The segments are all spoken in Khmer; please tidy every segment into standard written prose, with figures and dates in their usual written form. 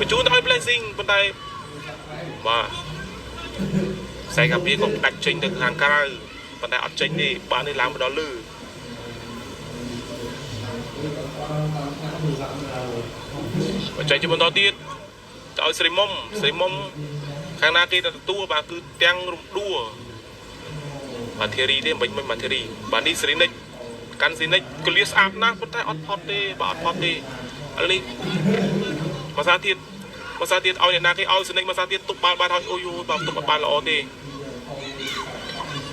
បញ្ជូនទៅឲ្យ Blessing ប៉ុន្តែបាទខ្សែកាពីក៏ផ្ដាច់ចេញទៅខាងក្រៅប៉ុន្តែអត់ចេញទេបាទនេះឡើងមកដល់លើបច្ចេកជាបន្តទៀតទៅឲ្យស្រីមុំស្រីមុំខាងណាគេទៅទទួលបាទគឺទាំងរំដួលបាទធីរីទេមិនមិនបាទធីរីបាទនេះស្រីនិចកាន់ស្រីនិចកលៀស្អាតណាស់ប៉ុន្តែអត់ផុតទេបាទអត់ផុតទេឥឡូវនេះភាសាទៀតភាសាទៀតឲ្យអ្នកណាគេឲ្យស្និចភាសាទៀតទប់បាល់បានហើយអូយអូយបាទទប់អត់បានល្អទេ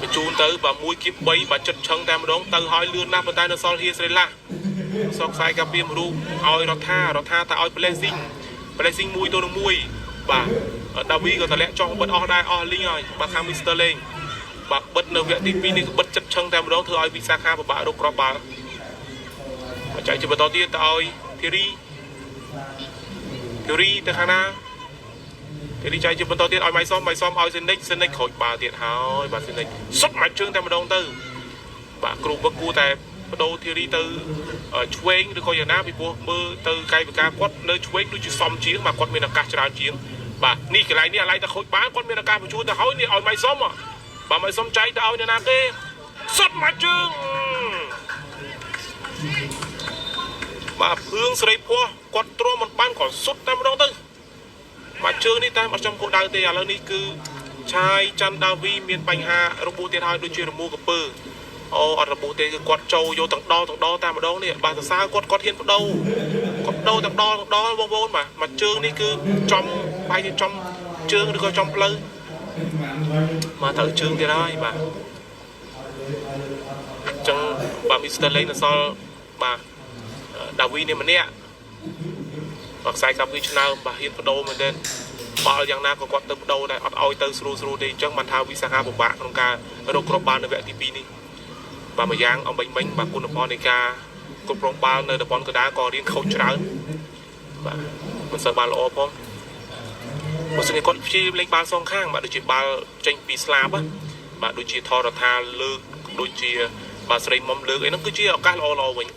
បញ្ជូនទៅបាទ1គៀប3បាទចិត្តឆឹងតែម្ដងទៅហើយលឿនណាស់ប៉ុន្តែនៅសល់ហៀស្រីឡាស់សកខ្សែកាពីមរូបឲ្យរដ្ឋារដ្ឋាទៅឲ្យ blessing blessing 1ទៅនឹង1បាទដាវីក៏តម្លាក់ចោះបិទអស់ដែរអស់លីងហើយបាទខាង Mr លេងបាទបិទនៅវគ្គទី2នេះគឺបិទចិត្តឆឹងតែម្ដងធ្វើឲ្យវិសាខាពិបាករកគ្រាប់បាល់បច្ចេកជាបន្តទៀតទៅឲ្យធីរីធីរីទៅខាងណាធីរីចែកជាបន្តទៀតឲ្យម៉ៃសំម៉ៃសំឲ្យសេនិចសេនិចក្រូចបាល់ទៀតហើយបាទសេនិចសុតមកជើងតែម្ដងទៅបាទគ្រូវឹកគួរតែបដូរធីរីទៅឆ្វេងឬក៏យ៉ាងណាពីព្រោះមើលទៅកាយវិការគាត់នៅឆ្វេងដូចជាសមជាងបាទគាត់មានឱកាសច្រើនជាងបាទនេះកន្លែងនេះអាឡ័យតែខូចបាល់គាត់មានឱកាសបញ្ជូនទៅហើយនេះឲ្យម៉ៃសំបាទម៉ៃសំចែកទៅឲ្យអ្នកណាគេសុតមកជើងបាទភឿងស្រីភ័ស្គាត់ទ្រាំមិនបានក៏សុតតែម្ដងទៅមកជើងនេះតែអត់ចំគោលដៅទេឥឡូវនេះគឺឆាយច័ន្ទដាវីមានបញ្ហារបួសទៀតហើយដូចជារមួលកពើអូអត់របួសទេគឺគាត់ចូលយកទាំងដទាំងដតែម្ដងនេះបាទសរសើរគាត់គាត់ហ៊ានបដូរគាត់បដូរទាំងដទាំងដបងប្អូនបាទមកជើងនេះគឺចំបាយជាចំជើងឬក៏ចំផ្លូវមកត្រូវជើងទៀតហើយបាទអញ្ចឹងបាទមីស្ទ័រលេងនៅសល់បាទដាវីនេះម្នាក់បាទខ្សែកាពីឆ្នើមបាទហ៊ានបដូរមែនទែនបាល់យ៉ាងណាក៏គាត់ទៅបដូរដែរអត់ឲ្យទៅស្រួលស្រួលទេអញ្ចឹងបានថាវិសាខាពិបាកក្នុងការរកគ្រាប់បាល់នៅវគ្គទី2នេះបាទមួយយ៉ាងអំបញ្ញមិញបាទគុណផលនៃការគ្រប់គ្រងបាល់នៅតំបន់កណ្ដាលក៏រៀងខូចច្រើនបាទមិនសូវបានល្អផងបើសិនជាគាត់ព្យាយាមលេងបាល់សងខាងបាទដូចជាបាល់ចេញពីស្លាបបាទដូចជាថរដ្ឋាលើកដូចជាបាទស្រីមុំលើកអីហ្នឹងគឺជាឱកាសល្អល្អវិញ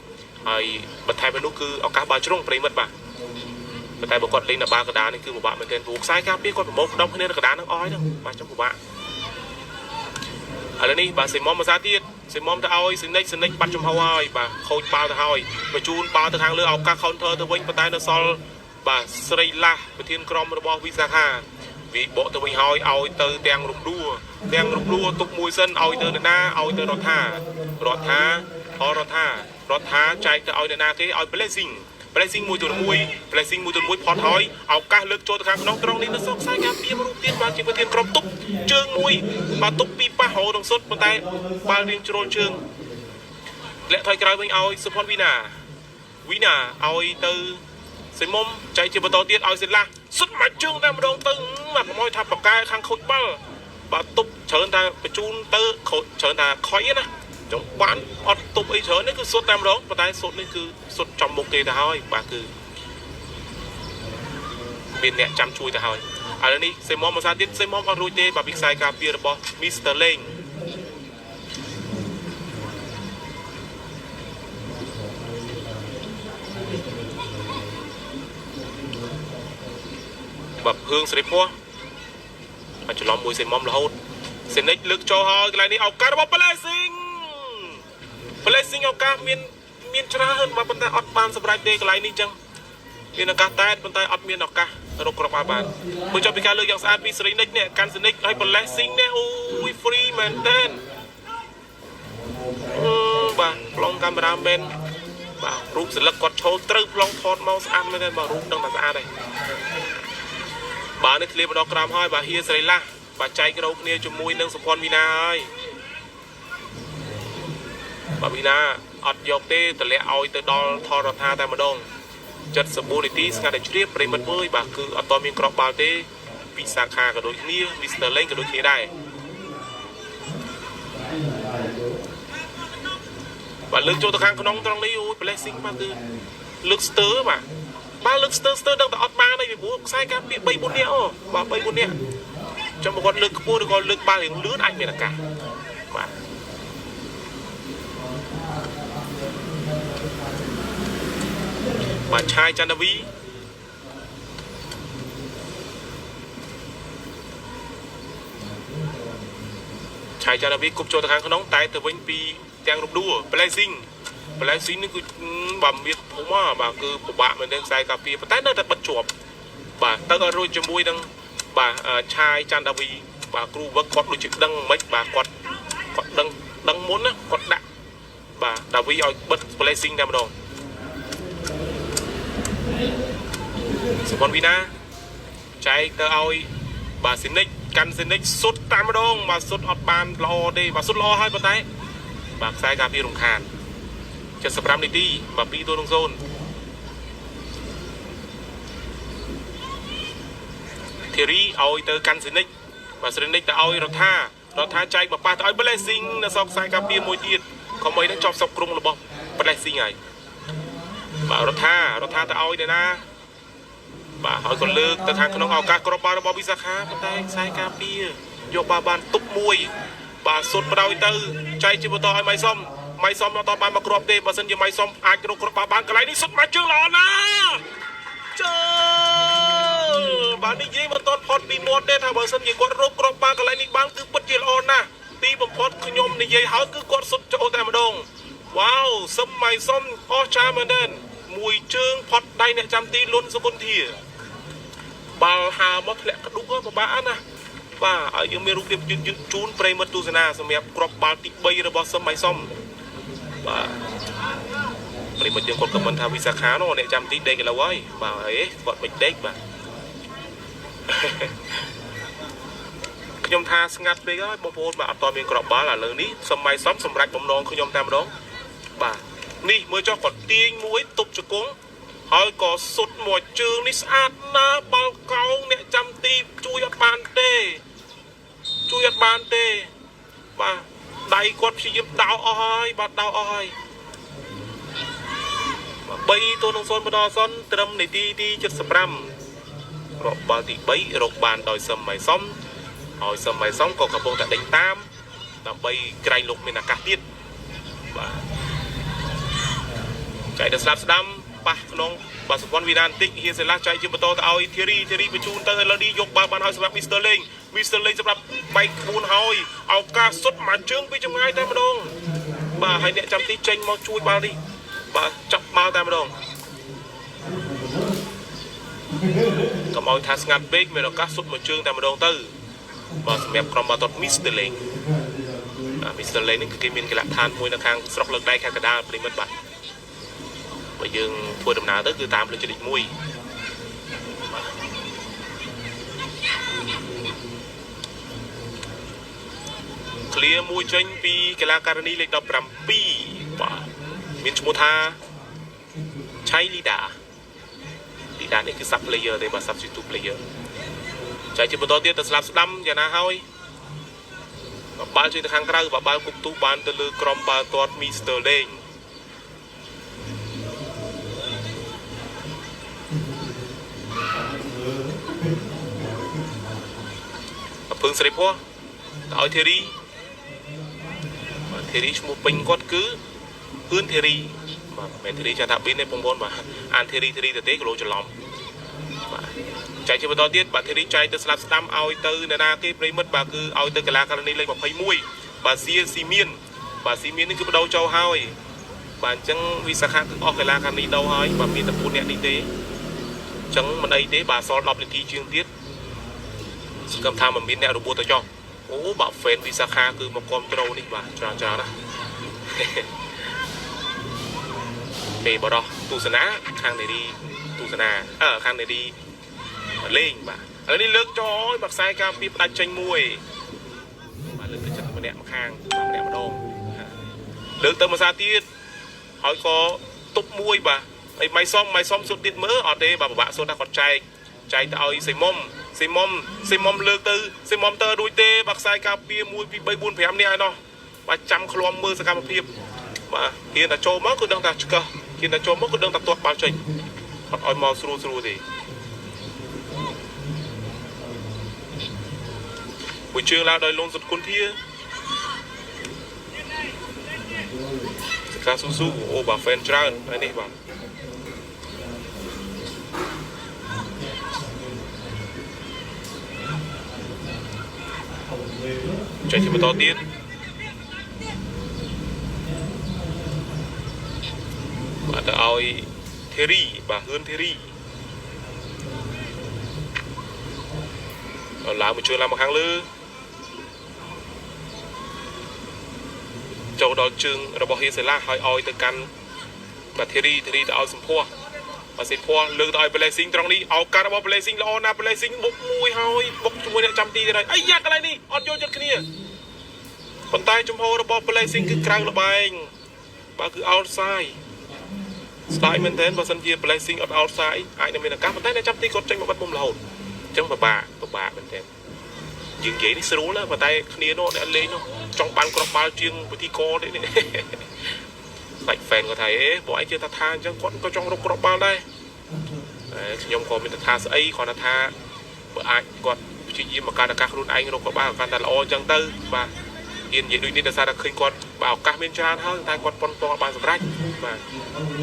ហើយបន្ថែមពីនោះគឺឱកាសបាល់ជ្រុងប្រិមិត្តបាទប៉ុន្តែបើគាត់លេងនៅបាល់កណ្ដាលនេះគឺពិបាកមែនទែនព្រោះខ្សែការពារគាត់ប្រមូលផ្ដុំគ្នានៅកណ្ដាលហ្នឹងអស់ហើយហ្នឹងបាទចឹងពិបាកឥឡូវនេះបាទសេមុំភាសាទៀតសេមុំទៅឲ្យសេនិចសេនិចបាត់ចំហហើយបាទខូចបាល់ទៅហើយបញ្ជូនបាល់ទៅខាងលើឱកាស counter ទៅវិញប៉ុន្តែនៅសល់បាទស្រីឡាស់ប្រធានក្រុមរបស់វិសាខាវិបកទៅវិញហើយឲ្យទៅទាំងរំដួលទាំងរំដួលទុកមួយសិនឲ្យទៅអ្នកណាឲ្យទៅរដ្ឋារដ្ឋាអរដ្ឋារដ្ឋាចែកទៅឲ្យអ្នកណាគេឲ្យ blessing blessing 1ទៅ1 blessing 1ទៅ1ផុតហើយឱកាសលើកចូលទៅខាងក្នុងត្រង់នេះនៅសង្ស័យការពាររូបទៀតបាទជាប្រធានក្រុមទុកជើងមួយបាទទុកពីរប៉ះរហូតដល់សុទ្ធប៉ុន្តែបាល់រៀងជ្រុលជើងលាក់ថយក្រោយវិញឲ្យសុផុនវីណាវីណាឲ្យទៅសេមុំចែកជាបន្តទៀតឲ្យសេឡាសុទ្ធមកជើងតែម្ដងទៅបាទកុំឲ្យថាបកកែខាងខូចបាល់បាទទុកច្រើនតែបញ្ជូនទៅខូចច្រើនតែខុយណាចង់បានអត់ទុបអីច្រើននេះគឺសុទ្ធតែម្ដងប៉ុន្តែសុទ្ធនេះគឺសុទ្ធចំមុខគេទៅហើយបាទគឺមានអ្នកចាំជួយទៅហើយឥឡូវនេះសេមុំភាសាទៀតសេមុំអត់រួចទេបាទពីខ្សែការពាររបស់ Mr Leng បាទភឿងស្រីភ័ស្បាទច្រឡំមួយសេមុំរហូតសេនិចលើកចូលហើយកន្លែងនេះឱកាសរបស់ Blessing Blessing ឱកាសមានមានច្រើនបាទប៉ុន្តែអត់បានសម្រេចទេកន្លែងនេះចឹងមានឱកាសតែប៉ុន្តែអត់មានឱកាសរកគ្រាប់បានមើលចុះពីការលើកយ៉ាងស្អាតពីសេរីនិចនេះកាន់សេនិចហើយ Blessing នេះអូយ free មែនតើបាទប្លង់កាមេរ៉ាមែនបាទរូបសន្លឹកគាត់ឈោត្រូវប្លង់ថតមកស្អាតមែនទេបាទរូបដឹងតែស្អាតហើយបាទនេះធ្លាមកដល់ក្រោមហើយបាទហៀស្រីឡាស់បាទចែករោគ្នាជាមួយនឹងសុភ័ណ្ឌវីណាហើយបាទវីណាអត់យកទេតម្លាក់ឲ្យទៅដល់ថរដ្ឋាតែម្ដង74នាទីស្ងាត់តែជ្រាបប្រិមិត្តអើយបាទគឺអត់តមានក្របបាល់ទេវិសាខាក៏ដូចគ្នា Mr Leng ក៏ដូចគ្នាដែរបាទលើកចូលទៅខាងក្នុងត្រង់នេះអូយ blessing បាទគឺលើកស្ទើបាទបាទលើកស្ទើស្ទើដឹងតែអត់បានទេពីព្រោះខ្សែការពារ3 4នាក់អូបាទ3 4នាក់ចាំបើគាត់លើកខ្ពស់ឬក៏លើកបាល់រៀងលឿនអាចមានឱកាសបាទបាទឆាយចន្ទវី ឆៃចារវីគប់ចូលទៅខាងក្នុងតែទៅវិញពីទាំងរំដួល Blessing Blessing នេះគឺបាទមានធំបាទគឺពិបាកមែនទែនខ្សែកាពីប៉ុន្តែនៅតែបិទជាប់បាទទៅឲ្យរួចជាមួយនឹងបាទឆាយចន្ទដាវីបាទគ្រូវឹកគាត់ដូចជាដឹងមិនបាទគាត់គាត់ដឹងដឹងមុនណាគាត់ដាក់បាទដាវីឲ្យបិទ Blessing តែម្ដងសុផុនវីណាចែកទៅឲ្យបាទស៊ីនិចកាន់ស៊ីនិចសុតតែម្ដងបាទសុតអត់បានល្អទេបាទសុតល្អហើយប៉ុន្តែបាទខ្សែការពាររំខាន75នាទីបាទ2ទល់នឹង0ធីរីឲ្យទៅកាន់ស៊ីនិចបាទស៊ីនិចទៅឲ្យរដ្ឋារដ្ឋាចែកមកប៉ះទៅឲ្យ Blessing នៅសอกខ្សែការពារមួយទៀតខំអីហ្នឹងជាប់សពក្រុងរបស់ Blessing ហើយបាទរដ្ឋារដ្ឋាទៅឲ្យទៅណាបាទហើយក៏លើកទៅខាងក្នុងឱកាសគ្រាប់បាល់របស់វិសាខាប៉ុន្តែខ្សែការពារយកបាល់បានទប់មួយបាទសុតបដោយទៅចែកជាបន្តឲ្យម៉ៃសុំម៉ៃសុំអត់បានមកគ្រាប់ទេបើសិនជាម៉ៃសុំអាចរកគ្រាប់បាល់បានកន្លែងនេះសុតមកជើងល្អណាស់ចូលបាទនិយាយមិនទាន់ផុតពីមាត់ទេថាបើសិនជាគាត់រកគ្រាប់បាល់កន្លែងនេះបានគឺពិតជាល្អណាស់ទីបំផុតខ្ញុំនិយាយហើយគឺគាត់សុតចូលតែម្ដងវ៉ាវសឹមម៉ៃសុំអស្ចារ្យមែនទែនមួយជើងផុតដៃអ្នកចាំទីលុនសុគន្ធាបាល់ហើមកធ្លាក់ក្ដុកពិបាកណាស់បាទឲ្យយើងមានរូបភាពយឺតយឺតជូនប្រិយមិត្តទស្សនាសម្រាប់គ្រាប់បាល់ទី3របស់សឹមម៉ៃសុំបាទប្រិយមិត្តយើងគាត់ខមមិនថាវិសាខានោះអ្នកចាំទីដេកឥឡូវហើយបាទអេគាត់មិនដេកបាទខ្ញុំថាស្ងាត់ពេកហើយបងប្អូនបាទអត់តមានគ្រាប់បាល់ឥឡូវនេះសម័យសំសម្រាប់បំណងខ្ញុំតែម្ដងបាទនេះមើលចុះគាត់ទាញមួយទប់ជង្គង់ហើយក៏សុតមួយជើងនេះស្អាតណាស់បាល់កោងអ្នកចាំទីជួយអត់បានទេជួយអត់បានទេបាទដៃគាត់ព្យាយាមដោអស់ហើយបាទដោអស់ហើយ3ទល់នឹង0បណ្ដោះអាសន្នត្រឹមនាទីទី75គ្រាប់បាល់ទី3រកបានដោយសម័យសំហើយសម័យសំក៏កំពុងតែដេញតាមដើម្បីក្រែងលោកមានឱកាសទៀតបាទចែកទៅស្ដាប់ស្ដាំប៉ះក្នុងបាទសុវណ្ណវីណានតិចហៀសេឡាចែកជាបន្តទៅឲ្យធីរីធីរីបញ្ជូនទៅឲ្យឡូឌីយកបាល់បានឲ្យសម្រាប់មីស្ទ័រលេងមីស្ទ័រលេងសម្រាប់បែកខ្លួនហើយឱកាសសុទ្ធមួយជើងពីចម្ងាយតែម្ដងបាទហើយអ្នកចាំទីចេញមកជួយបាល់នេះបាទចាប់បាល់តែម្ដងកុំឲ្យថាស្ងាត់ពេកមានឱកាសសុទ្ធមួយជើងតែម្ដងទៅបាទសម្រាប់ក្រុមបាល់ទាត់មីស្ទ័រលេងបាទមីស្ទ័រលេងនេះគឺគេមានកីឡដ្ឋានមួយនៅខាងស្រុកលើកដៃខេត្តកណ្ដាលប្រិមិត្តបាទបើយើងធ្វើដំណើរទៅគឺតាមផ្លូវជាតិលេខ1បាទឃ្លាមួយចេញពីកីឡាករនីលេខ17បាទមានឈ្មោះថាឆៃលីដាលីដានេះគឺ sub player ទេបាទ substitute player ចែកជាបន្តទៀតទៅស្លាប់ស្ដាំយ៉ាងណាហើយបាល់ជួយទៅខាងក្រៅបាទបាល់គប់ទូបានទៅលើក្រុមបាល់ទាត់មីស្ទ័រលេងអភឹងស្រីភ័ស្ទៅឲ្យធីរីបាទធីរីឈ្មោះពេញគាត់គឺហឿនធីរីបាទមិនមែនធីរីចាថាប៊ីនទេបងប្អូនបាទអានធីរីធីរីទៅទេគីឡូច្រឡំបាទចែកជាបន្តទៀតបាទធីរីចែកទៅស្លាប់ស្ដាំឲ្យទៅអ្នកណាគេប្រិមិត្តបាទគឺឲ្យទៅកីឡាករនីលេខ21បាទសៀស៊ីមៀនបាទស៊ីមៀននេះគឺបដូរចូលហើយបាទអញ្ចឹងវិសាខាគឺអស់កីឡាករនីដូរហើយបាទមានតែ4នាក់នេះទេអញ្ចឹងមិនអីទេបាទសល់10នាទីជាងទៀតសង្ឃឹមថាមិនមានអ្នករបួសទៅចោះអូបាទហ្វេនវិសាខាគឺមកគ្រប់ត្រូលនេះបាទច្រើនច្រើនណាស់ពេលបរោះទស្សនាខាងនារីទស្សនាខាងនារីលេងបាទឥឡូវនេះលើកចោលបាទខ្សែការពារផ្ដាច់ចេញមួយបាទលើកទៅចិត្តម្នាក់ម្ខាងបាទម្នាក់ម្ដងលើកទៅមួយសាទៀតហើយក៏ទប់មួយបាទហើយម៉ៃសុំម៉ៃសុំសុទ្ធទៀតមើលអត់ទេបាទពិបាកសុទ្ធណាគាត់ចែកចែកទៅឲ្យសីមុំសីមុំសីមុំលើកទៅសីមុំទៅរួចទេបាទខ្សែការពារ1 2 3 4 5នេះហើយណោះបាទចាំឃ្លាំមើលសកម្មភាពបាទហ៊ានតែចូលមកគឺដឹងថាឆ្កឹះហ៊ានតែចូលមកគឺដឹងថាទាត់បាល់ចេញអត់ឲ្យមកស្រួលស្រួលទេមួយជើងឡើងដោយលងសុតគុណធាសកាស៊ូស៊ូអូបាទហ្វេនច្រើនហើយនេះបាទចែកជាបន្តទៀត ឲ្យធីរីបាទហឿនធីរីឡើងមកជួយឡើងមកខាងលើចូលដល់ជើងរបស់ហៀសេឡាហើយឲ្យទៅកាន់បាទធីរីធីរីទៅឲ្យសម្ផស្សបាទសេភ័លើកទៅឲ្យ Blessing ត្រង់នេះឱកាសរបស់ Blessing ល្អណាស់ Blessing បុកមួយហើយបុកជាមួយអ្នកចាំទីទៀតហើយអាយ៉ាកន្លែងនេះអត់យល់ចិត្តគ្នាប៉ុន្តែជំហររបស់ Blessing គឺក្រៅលបែងបាទគឺ outside ស្ដាយមែនទែនបើសិនជា Blessing អត់ outside អាចនឹងមានឱកាសប៉ុន្តែអ្នកចាំទីគាត់ចេញមកបិទមុំរហូតអញ្ចឹងពិបាកពិបាកមែនទែនយើងនិយាយនេះស្រួលណាស់ប៉ុន្តែគ្នានោះអ្នកលេងនោះចង់បានគ្រាប់បាល់ជាងពិធីករទេនេះ សាច់ fan គាត់ថាអេបងឯងជឿថាថាអញ្ចឹងគាត់ក៏ចង់រកគ្រាប់បាល់ដែរតែខ្ញុំក៏មានថាស្អីគ្រាន់តែថាបើអាចគាត់ព្យាយាមបង្កើតឱកាសខ្លួនឯងរកគ្រាប់បាល់កាន់តែល្អអញ្ចឹងទៅបាទហ៊ាននិយាយដូចនេះដោយសារតែឃើញគាត់បាទឱកាសមានច្រើនហើយតែគាត់ប៉ុនប៉ងអត់បានសម្រេចបាទ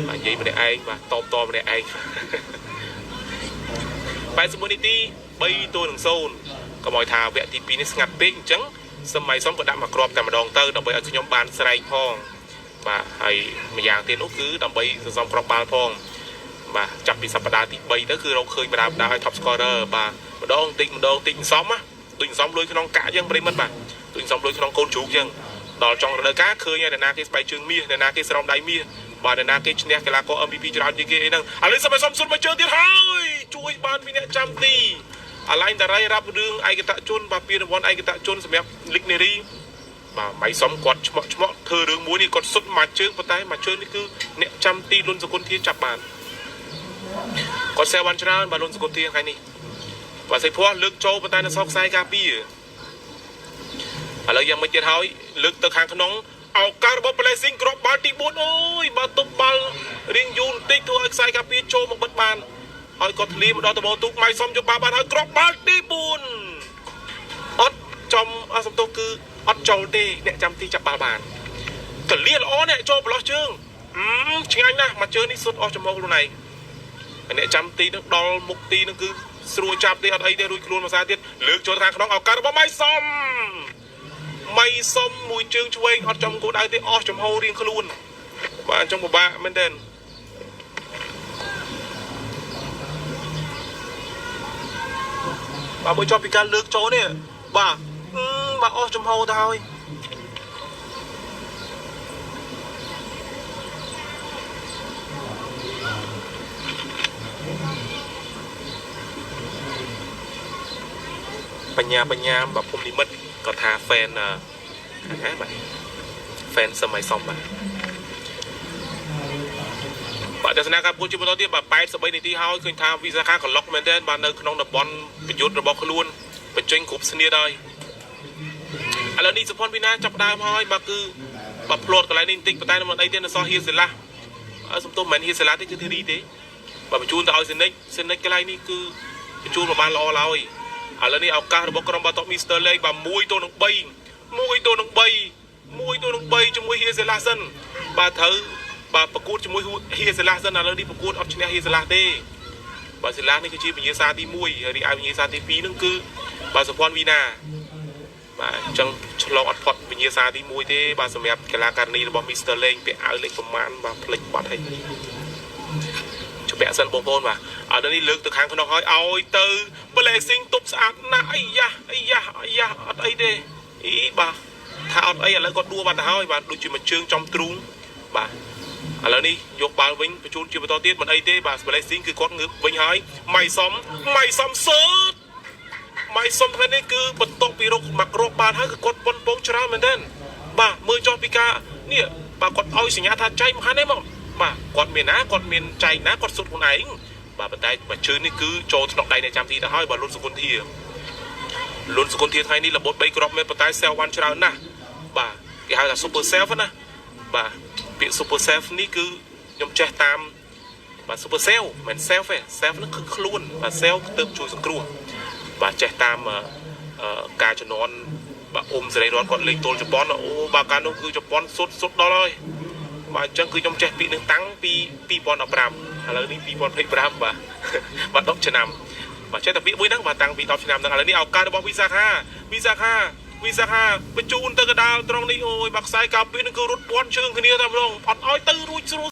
បាទនិយាយម្នាក់ឯងបាទតបតម្នាក់ឯង 81នាទី3ទល់នឹង0កុំឲ្យថាវគ្គទី2នេះស្ងាត់ពេកអញ្ចឹងសម័យសុំក៏ដាក់មកគ្រាប់តែម្ដងទៅដើម្បីឲ្យខ្ញុំបានស្រែកផងបាទហើយម្យ៉ាងទៀតនោះគឺដើម្បីសន្សំគ្រាប់បាល់ផងបាទចាប់ពីសប្តាហ៍ទី3ទៅគឺរកឃើញបដាបដាឲ្យ top scorer បាទម្ដងតិចម្ដងតិចសំណាដូចសំលុយក្នុងកាក់អញ្ចឹងប្រិមិត្តបាទដូចសំលុយក្នុងកូនជ្រូកអញ្ចឹងដល់ចុងរដូវកាលឃើញហើយអ្នកណាគេស្បែកជើងមាសអ្នកណាគេស្រោមដៃមាសបាទអ្នកណាគេឈ្នះកីឡាករ MVP ច្រើនជាងគេអីហ្នឹងឥឡូវសម័យសុំសុនមកជើងទៀតហើយជួយបានពីអ្នកចាំទីអាឡែងតារៃរាប់រឿងឯកតជនបាទពានរង្វាន់ឯកតជនសម្រាប់លីកនេរីបាទម៉ៃសុំគាត់ឆ្មក់ឆ្មក់ធ្វើរឿងមួយនេះគាត់សុទ្ធមួយជើងប៉ុន្តែមួយជើងនេះគឺអ្នកចាំទីលុនសគុណធាចាប់បានគាត់សែបានច្រើនបាទលុនសគុណធាថ្ងៃនេះបាទសៃភ័ស្លើកចូលប៉ុន្តែនៅសល់ខ្សែការពារឥឡូវយ៉ាងមិនទៀតហើយលើកទៅខាងក្នុងឱកាសរបស់ Blessing គ្រាប់បាល់ទី4អូយបាទទប់បាល់រៀងយូរបន្តិចធ្វើឲ្យខ្សែការពារចូលមកបិទបានហើយក៏ធ្លាមកដល់ដបទូកម៉ៃសុំយកបាល់បានហើយគ្រាប់បាល់ទី4អត់ចំអសំទោសគឺអត់ចូលទេអ្នកចាំទីចាប់បាល់បានកលៀល្អអ្នកចូលប្រឡោះជើងឆ្ងាញ់ណាស់មួយជើងនេះសុទ្ធអស់ចំហខ្លួនឯងអ្នកចាំទីនឹងដល់មុខទីនឹងគឺស្រួលចាប់ទេអត់អីទេរួចខ្លួនមួយសារទៀតលើកចូលខាងក្នុងឱកាសរបស់ម៉ៃសុំម៉ៃសុំមួយជើងឆ្វេងអត់ចំគោលដៅទេអស់ចំហរៀងខ្លួនបាទអញ្ចឹងពិបាកមែនទែនបាទមួយចប់ពីការលើកចូលនេះបាទបាទអស់ចំហទៅហើយបញ្ញាបញ្ញាបាទភូមិនិមិត្តក៏ថា fan ខាងណាបាទ fan សម័យសំបាទបាទទស្សនាការប្រកួតជាបន្តទៀតបាទ83នាទីហើយឃើញថាវិសាខាកឡុកមែនទែនបាទនៅក្នុងតំបន់ប្រយុទ្ធរបស់ខ្លួនបញ្ចេញគ្រប់ស្នៀតហើយឥឡូវនេះសុផុនវីណាចាប់ដើមហើយបាទគឺបាទផ្្លាត់កន្លែងនេះបន្តិចប៉ុន្តែមិនអីទេនៅសល់ហៀសេឡាសំទោសមិនមែនហៀសេឡាទេគឺធីរីទេបាទបញ្ជូនទៅឲ្យសេនិចសេនិចកន្លែងនេះគឺបញ្ជូនមកបានល្អឡើយឥឡូវនេះឱកាសរបស់ក្រុមបាល់ទាត់មីស្ទ័រលេងបាទ1ទល់នឹង3 1ទល់នឹង3 1ទល់នឹង3ជាមួយហៀសេឡាសិនបាទត្រូវបាទប្រកួតជាមួយហៀសេឡាសិនឥឡូវនេះប្រកួតអត់ឈ្នះហៀសេឡាទេបាទសេឡានេះគឺជាវិញ្ញាសាទី1ហើយរីឯវិញ្ញាសាទី2ហ្នឹងគឺបាទសុភ័ណ្ឌវីណាបាទអញ្ចឹងឆ្លងអត់ផុតវិញ្ញាសាទី1ទេបាទសម្រាប់កីឡាករនីរបស់ Mr. លេងពាក់អាវលេខប្រមាណបាទផ្លិចបាត់ហើយច្បាក់សិនបងប្អូនបាទឥឡូវនេះលើកទៅខាងក្នុងហើយឲ្យទៅ Blessing ទប់ស្អាតណាស់អាយ៉ាអាយ៉ាអាយ៉ាអត់អីទេអីបាទថាអត់អីឥឡូវគាត់ដួលបាត់ទៅហើយបាទដូចជាមួយជើងចំទ្រូងបាទឥឡូវនេះយកបាល់វិញបញ្ជូនជាបន្តទៀតមិនអីទេបាទ Blessing គឺគាត់ងើបវិញហើយម៉ៃសំម៉ៃសំសើតម៉ៃសំថ្ងៃនេះគឺបន្ទាប់ពីរកមកគ្រាប់បានហើយគឺគាត់ប៉ុនពងច្រើនមែនទែនបាទមើលចុះពីការនេះបាទគាត់ឲ្យសញ្ញាថាចែកមកហានេះមកបាទគាត់មានណាគាត់មានចែកណាគាត់សុទ្ធខ្លួនឯងបាទប៉ុន្តែមួយជើងនេះគឺចូលថ្នាក់ដៃអ្នកចាំទីទៅហើយបាទលុនសុគន្ធធាលុនសុគន្ធធាថ្ងៃនេះរបូត3គ្រាប់មែនប៉ុន្តែសេលវ៉ាន់ច្រើនណាស់បាទគេហៅថា super self ណាបាទពាក្យ super self នេះគឺខ្ញុំចេះតាមបាទ super self មិន self ទេ self ហ្នឹងគឺខ្លួនបាទ self ទើបជួយសង្គ្រោះបាទចេះតាមការជំនាន់បាទអ៊ុំសេរីរតគាត់លេងទល់ជប៉ុនអូបាទកាលនោះគឺជប៉ុនសុទ្ធសុទ្ធដល់ហើយបាទអញ្ចឹងគឺខ្ញុំចេះពាក្យនឹងតាំងពី2015ឥឡូវនេះ2025បាទបាទ10ឆ្នាំបាទចេះតែពាក្យមួយហ្នឹងបាទតាំងពី10ឆ្នាំហ្នឹងឥឡូវនេះឱកាសរបស់វិសាខាវិសាខាវិសាខាបញ្ជូនទៅកដាលត្រង់នេះអូយបាទខ្សែការពារនឹងគឺរត់ពាន់ជើងគ្នាតែម្ដងអត់ឲ្យទៅរួចស្រួល